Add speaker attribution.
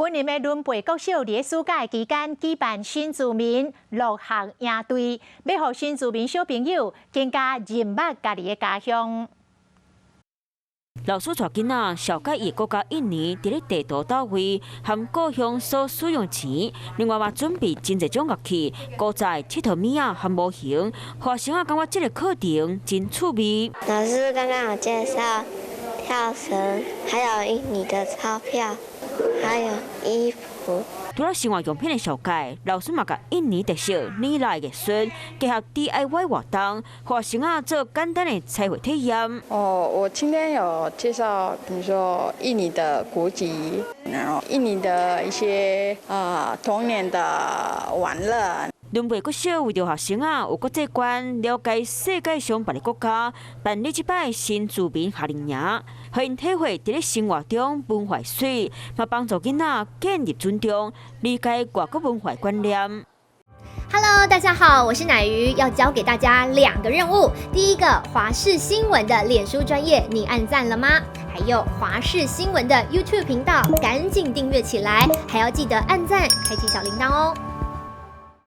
Speaker 1: 雲林的崙背國小佇暑假期間舉辦新住民樂學營隊，欲予新住民小朋友更加認捌家己的家鄉。
Speaker 2: 老師帶囡仔紹介伊國家印尼佇咧地圖佗位和故鄉所使用錢，另外嘛準備真濟種樂器、古早𨑨迌物仔和模型，學生仔感覺這个課程真趣味。
Speaker 3: 老師剛剛有介紹跳繩，還有印尼的鈔票，還有衣服。
Speaker 2: 除了生活用品的紹介，老師嘛共印尼特色呢來藝術結合 DIY 活動，予學生仔做簡單的彩繪體驗。
Speaker 4: 哦，我今天有介紹，比如說印尼的國籍，然後印尼的一些童年的玩樂。
Speaker 2: 崙背國小為著學生仔有國際觀，了解世界上別个國家，辦理這擺新住民夏令營，予𪜶體會佇咧生活中文化媠，嘛幫助囡仔建立尊重、理解外國文化觀念。
Speaker 5: Hello，大家好，我是乃瑜，要教給大家兩個任務。第一個，華視新聞的臉書專頁，你按讚了嗎？還有華視新聞的 YouTube 頻道，趕緊訂閱起來，還要記得按讚、開啟小鈴鐺哦。